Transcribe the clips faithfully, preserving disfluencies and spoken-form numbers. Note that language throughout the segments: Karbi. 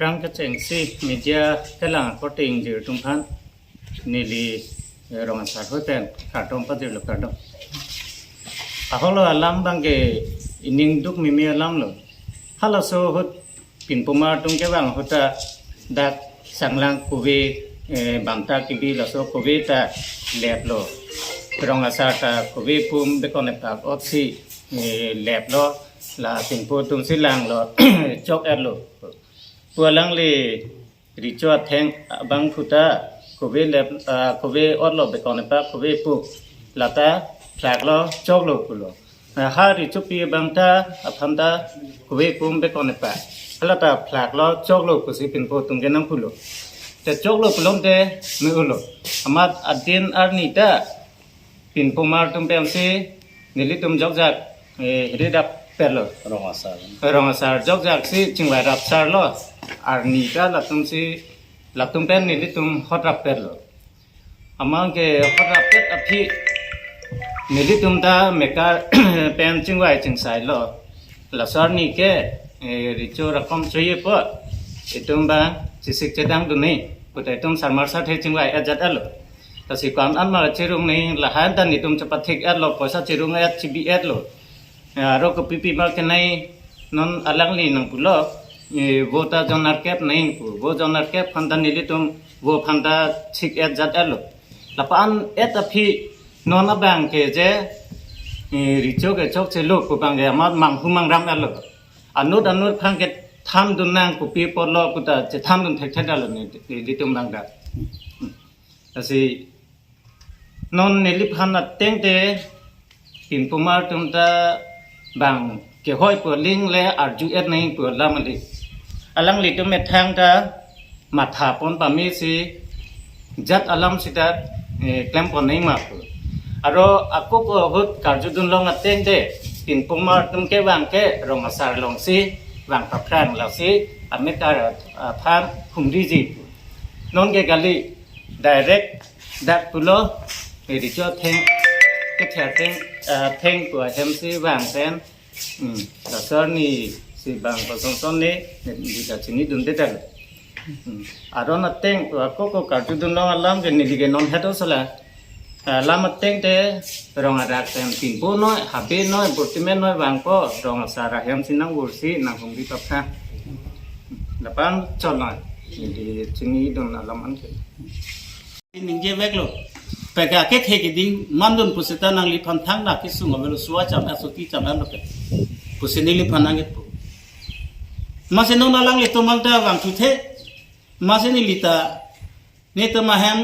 Rang kechengsi media kelang akorte ingjir atum aphan neli, eh, Rong Asar ahut pen kardom pajirlo, kardom. Ahoklo alam abangke ining duk mimi alamlo. Halaso ahut pinpomar atum kevang ahut ta dak sanglang kove, eh, bangta kebi laso kove ta leplo. Rong Asar ta kove pum bekon epak otsi, eh, leplo. La pinpo atumsi langlo, chok-etlo. Pu alangli recho atheng abang ahut ta kove lep, ah, kove otlo bekon epak kove pum. Lata phlaklo, choklo pulo. Ah, ha rechopi abang ta aphan ta kove pum bekon epak. Halata phlaklo, choklo pusi pinpo atum ke nangpulo. Te choklo pulote me-olo. Amat adin arni ta pinpomar atum pensi nelitum jokjak, eh, hiri dap perlo. Rong Asar. Rong Asar jokjaksi chingvai rapsarlo. Arni ta latumsi, latum pen nelitum hot rap perlo. Amat ke hot rap pet aphi nelitum ta mekar pen chingvai chingsailo. Laso arni ke, eh, recho rakom choyepo. Itum ba chesik chedang dunji puta itum sarmar sarthe chingvai ajat alo. Lasi ko-an an ma cherung nangji, lahai an ta nelitum chepathik-etlo, poisa cherung-et, chebi-etlo. Ya, aro kopipi ma kenai non alangli nangpulo, eh, vo ta jon nerkep nangji pu, vo jon nerkep aphan ta nelitum vo aphan ta thik-et jat-etlo. Lapu-an et aphi non abangke je, eh, recho ke chokchelo pu abangke amat manghu mangram-etlo. Anut anut aphan ke thandun nang kopi apotlo puta chethandun thekthedetlo ne, nelitum abang ta. Lasi non neliphan ateng te pinpomar atum ta bang kehoi pu aling le arju-et nangji pu alam kali. Alanglitum methang ta matha pon pamesi jat alam sita, eh, klem pon nangji ma pu. Aro ako ko ahut karjudun long ateng te pinpomar atum kevang ke Rong Asar alongsi vang paphrang, lasi amekar aphan humriji pu. Non ke kali, direct dak pulo, eh, recho atheng, kethe atheng, ah, atheng pu ahemsi vang pen, hmm, laso arnisi vang kosonson ne, ne, ne ta chinidundedet. Hmm. Aron ateng pu ako ko karjudun long alam ke neli ke non hedo sala. Ah, alam ateng te Rong Arak pen pinpo noi, habe noi, bortimen noi vangpo, Rong Asar ahemsi nangvursi nanghumri paphrang. Lapu-an chot noi. Neli chinidun alam anke. Ningje veklo. Peka kethe keding mandun pusita nangliphan thang na kesung avelo, suwa cham, asuti cham alo ke. Pusi neliphan nang-etpo. Amatsi non alanglitum abang ta vangthu the. Amatsi neli ta netum ahem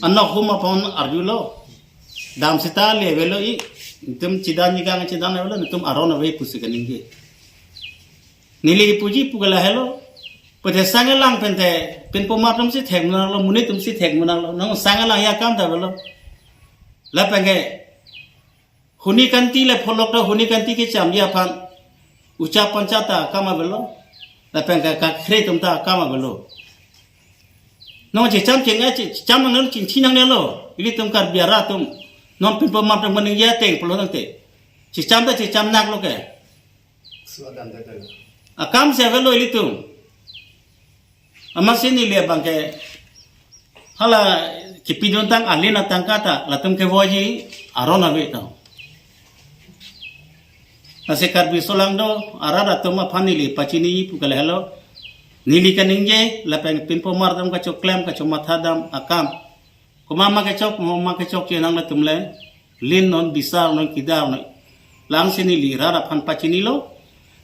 anok hum apon arjulo. Dam sita le avelo i. Netum chidan nigang chidan avelo, netum aron ave pusi kaningje. Neli puji pu ke lahelo. Pute sang-elang pen te pinpomar atumsi thek munanglo, monit atumsi thek munanglo. Non sang-elang akam ta avelo. Lapen ke huni kanti le pholok ta huni kanti kechamji aphan ucha pancha ta akam avelo. Lapen ke kakhre atum ta akam avelo. Non checham cheng-e, che-, checham nangnelo, chingthi nangnelo. Ilitum Karbi arat atum. Non pinpomar atum kaningje ateng pulo tangte. Checham ta checham naklo ke. Akam si avelo ilitum. Amatsi neli abangke hala kepidun tang alin atangka ta latum kevoiji aron ave ta. Lasi Karbi solangdo arat atum aphan neli pachini pu ke lahelo. Neli kaningje lapen pinpomar atum kachoklem kachomatha dam akam. Komat ma kechok, komat ma kechokche nang latum le. Lin non bisar non kidar non. Lasi neli rat aphan pachinilo.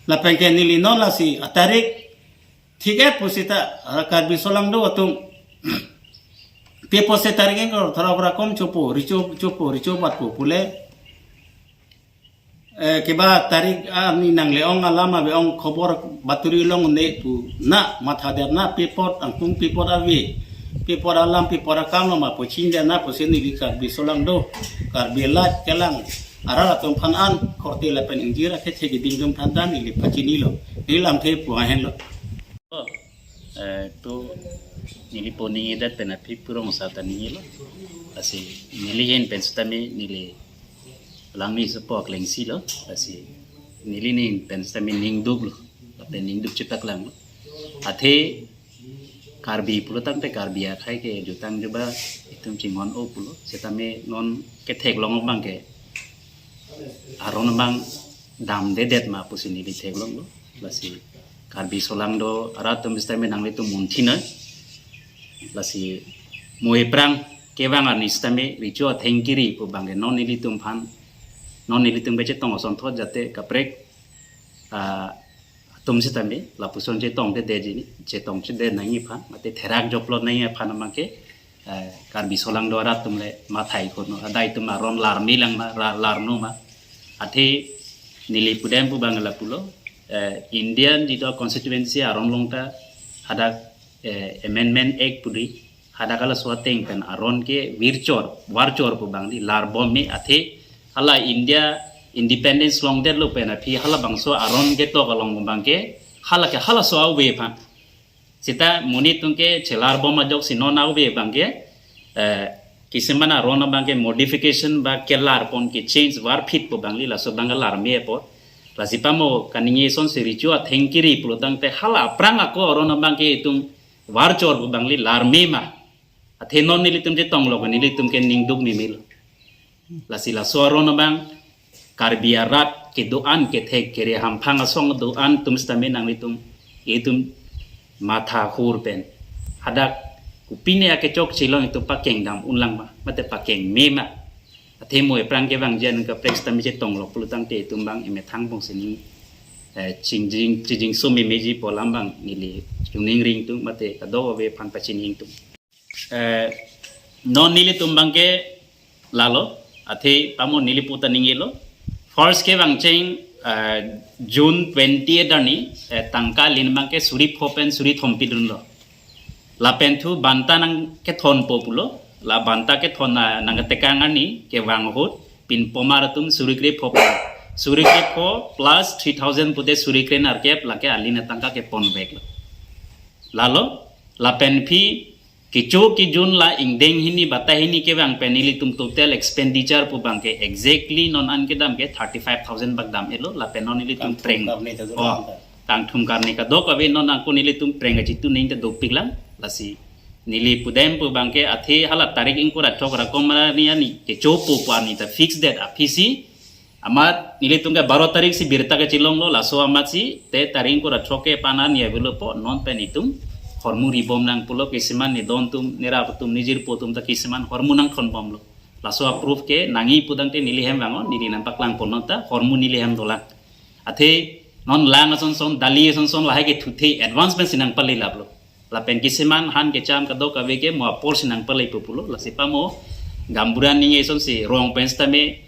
Lapen ke neli non lasi atarik thik-et pusita, ah, Karbi solangdo atum. Pe apotsi tarik ingkoi ra throksi ra kom chopo, recho chopo, recho batpo pule. Eh, keba tarik, ah, ni nangle-ong alam ave-ong khobor baturi long ne pu na mathader na, pe apot angkung pe apot ave, pe apot alam pe apot akam lo ma pu chingde na pusi neli Karbi solangdo, Karbi light kelang arat atum aphan an korte lapen ingjir akethe keding atum aphan ta neli pachinilo. Neli lamthe pu ahenlo. Eh, to neli pon ningjedet pen aphi pu Rong Asar ta ningjelo. Lasi neli ahin pen sitame neli alangli sopo akleng si lo. Lasi neli ahin pen sitame ning duklo. Lapen ning duk chepaklanglo. Athe Karbi pulo tangte Karbi akhei ke jutang juba itum chinghon-o pulo. Setame non ketheklong abang ke aron abang damdedet ma pusi neli theklonglo. Lasi Karbi solangdo arat atum setame nanglitum munthina. Lasi mo aphrang kevang arni setame recho athengkiri pu abang ke non nelitum aphan, non nelitum kechetong asonthot jate kaprek, ah, atum setame lapuson chetongdedetji, chetongchedet nangji aphan, mate therak joplot nangji aphan abang ke, eh, Karbi solangdo arat atum le mathai kono, adai atum aron larme lang ma, ra-, larno ma. Athe neli pudam pu abang lapulo, eh, Indian jitu constituency aron along ta hadak, eh, Amendment Act pu dei, hadak halaso ateng pen aron ke virchor, varchor pu abang dei, larbom me. Athe hala India independence longdetlo pen aphi halabangso aron ketok along abang ke hala ke halaso ave aphan. Seta monit atum ke chelarbom ajoksi non ave abang ke, eh, kisiman aron abang ke modification ba kelarpon, kechange, varphit pu abang dei, laso abang ke larme apot. Lasi pamo kaningje asonsi recho athengkiri pulo tangte hala aphrang ako aron abang ke itum varchor pu abang dei larme ma. Athe non nelitum chetonglo ke nelitum ke ningduk mimil. Lasi laso aron abang Karbi arat kedo-an kethek kere hamphang asong do-an atum setame nanglitum, itum matha hur pen hadak kopine akechokche along itum pakeng dam unlang ma, mate pakeng me ma. Athe mo aphrang kevangji anung kaprek setame chetonglo pulo tangte itum abang emethang bongsi ning, eh, chingjing, chingjinso memeji pu alam abang neli choningri ingtung, mate kadokave aphan pachini ingtung. Eh, non nelitum abang ke lalo, athe pamo neli puta ningjelo. First kevang cheng, eh, June twenty-eight arni, eh, tangka alin abang ke suri pho pen suri thom pidunlo. Lapen thu banta nangkethonpo pulo, la banta kethon na nangketekang arni kevang ahut pinpomar atum suri kre pho pen. Suri kre pho plus three thousand pute suri kre nerkep lake alin atangka kepon veklo. Lalo, lapen aphi kecho kejun la ingdeng hini batai hini kevang pen nelitum total expenditure pu abang ke exactly non an kedam ke thirty-five thousand bak dam-etlo, lapen non nelitum Kangthum treng. Karne ta Oh, dolo. Kangthum karne kadokave non angko nelitum treng ajitu ning ta dopiklang, lasi neli pudam pu abang ke athe hala tarik ingkoi ra throk ra komat arni ani kechopo pu ani ta fix date aphisi amat nelitum ke baro tarik si birta kechelonglo, laso amatsi te tarik ingkoi ra throk ke panan ya velo po non pen itum hormu ribom nang pulo, kisiman ne don atum, ne rap atum, ne jirpo atum ta kisiman hormu nangthonbomlo. Laso a-proof ke nangji pu tangte neli hem vang-o, neli nangpaklang pon non ta hormu neli hem dolang. Athe non lang ason son, dali ason son lahai kethuthe advance pensi nangpalelaplo. Lapen kisiman han kecham kadokave ke mo apor si nangpalepo pulo, lasi pamo gaonbura ningje asonsi rong pen setame,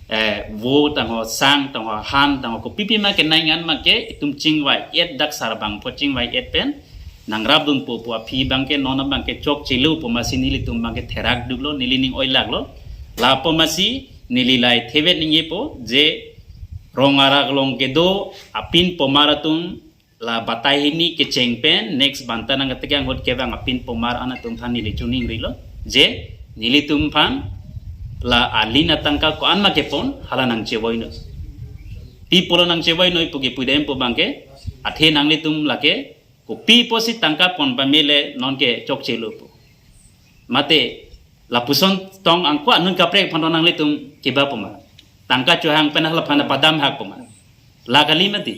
eh, vo tangho, sang tangho, han tangho, kopipi ma kenai ngan ma ke itum chingvai-et, dak sarbang pho chingvai-et pen nangrapdunpo pu aphi abang ke non abang ke chokchelo pu amatsi nelitum abang ke therak duklo, neli ning oilaklo. Lapu amatsi neli lahai thevet ningjepo je rong arak along kedo apinpomar atum la batai hini kecheng pen next banta nangketekang ahut kevang apinpomar an atum aphan neli choningrilo je nelitum aphan la alin atangka ko-an ma kepon hala nangchevoinoi. Pi pulo nangchevoinoi pu kepudam pu abang ke, athe nanglitum lake kopi pusi tangka pon pame le non ke chokchelo pu. Mate lapuson tong angko anun kaprek aphan nanglitum keba poma. Tangka chohang pen hala aphan padam hak poma. La kali mati.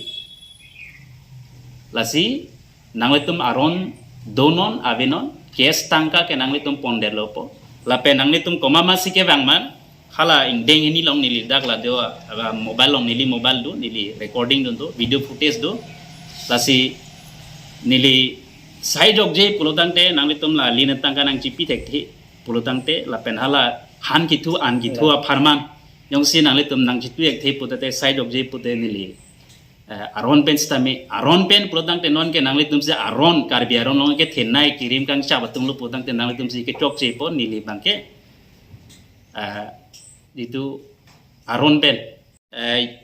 Lasi nanglitum aron donon avenon, cash tangka ke nanglitum pondetlo po. Lapen nanglitum komat masi kevang ma, hala ingdeng hini along neli dak la do, ah, mobile along neli mobile do, neli recording dun do, video footage do. Lasi neli sai jokje pulo tangte nanglitum la alin atangka nangchipi thekthe pulo tangte lapen hala han kethu an kethu apharman jongsi nanglitum nangchitu thekthe pu tangte sai jokje pute neli, eh, aron pen setame, aron pen pulo tangte non ke nanglitum si aron, Karbi aron along kethenei kirim kangchap atumlo pu tangte nanglitum si kechokche po, neli abang ke, eh, jitu aron pen, eh,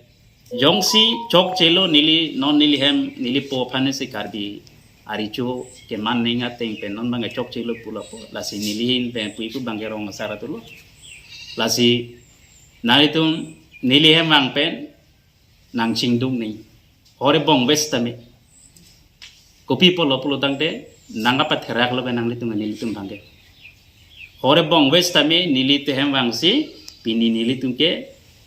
jongsi chokchelo neli non neli hem neli po aphan si Karbi arecho keman neng ateng pen non abang ke chokchelo pulo po, lasi neli ahin pen pu ipu abang ke rong asar atulo. Lasi nanglitum neli hem vang pen nangchingduk neng. Hore bong ves tame. Kopi apotlo pulo tangte nang kapatherak lo ke nanglitum, nelitum abang ke. Hore bong wes tame neli tehem vangsi pini nelitum ke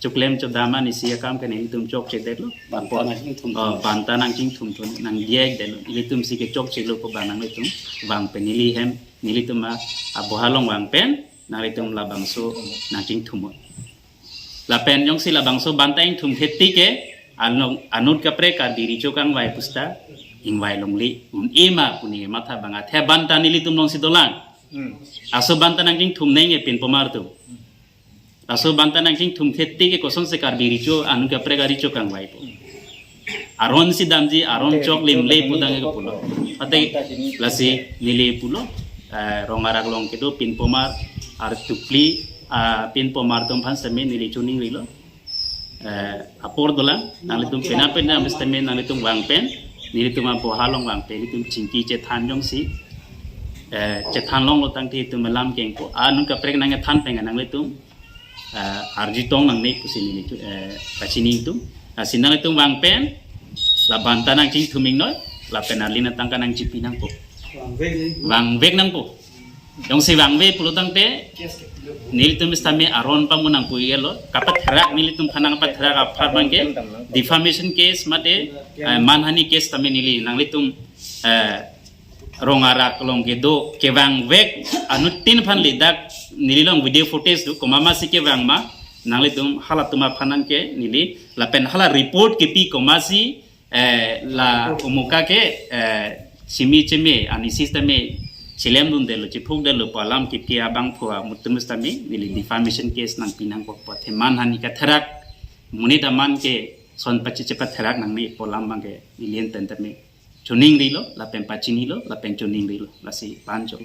choklem chodam anisi akam ke nelitum chokchedetlo. Banta nangchingthum. Oh, banta nangchingthum thun nangdiyaikdetlo. Nelitum si ke chokchelo pu abang nanglitum vang pen neli hem, nelitum a, aboha along vang pen nanglitum labangso nangchingthum. Lapen jongsi labangso banta ingthum thekthe ke, anong, anut kaprek Karbi Recho Kangvai pusita ingvai longle un-e ma pu neli matha abang, athe banta nelitum alongsi dolang. Hmm. Laso banta nangchingthum nangji pinpomar atum. Laso banta nangchingthum thekthe ke kosonsi Karbi Recho, anut kaprek a Recho Kangvai pu. Aron si damji, aron choklim le pu tangte ke pulo. Ate lasi neli pulo, eh, rong arak along kedo pinpomar, artukli, ah, pinpomar atum aphan sitame neli choningrilo. Eh, apor dolang, nanglitum pena pena sitame nanglitum vang pen, nelitum aboha along vang pen, nelitum chingki chethan jongsi, eh, chethan longlo tangte itum alam kengko, anut kaprek nangkethan pen nanglitum, eh, arjutong nangne pusi neli, eh, pachini itum. Lasi nanglitum vang pen, la banta nangchingthum ingnoi, lapen arlin atangka nangchipi nangpo. Vangvek nangpo. Jongsi vangve pulo tangte, nelitum sitame aron pamu nangpu-iklo, kapatherak nelitum aphan nangpatherak apar abang ke, defamation case mate, eh, manhani case tame neli nanglitum, eh, rong arak along kedo kevangvek anuttin aphan le dak neli along video footage do, komat masi kevang ma, nanglitum halatum aphan nangke neli, lapen hala report kepi komatsi, eh, la umuka ke, eh, simi cheme anisi sitame chilemdundetlo, chiphukdetlo pu alam kepi abangphu amutum sitame neli defamation case nangpi nangpo pu, athe manhani katherak, monit aman ke son pachi chepatherak nangne pu alam abang ke neli enten tame choningrilo, lapen pachinilo, lapen choningrilo, lasi pancho.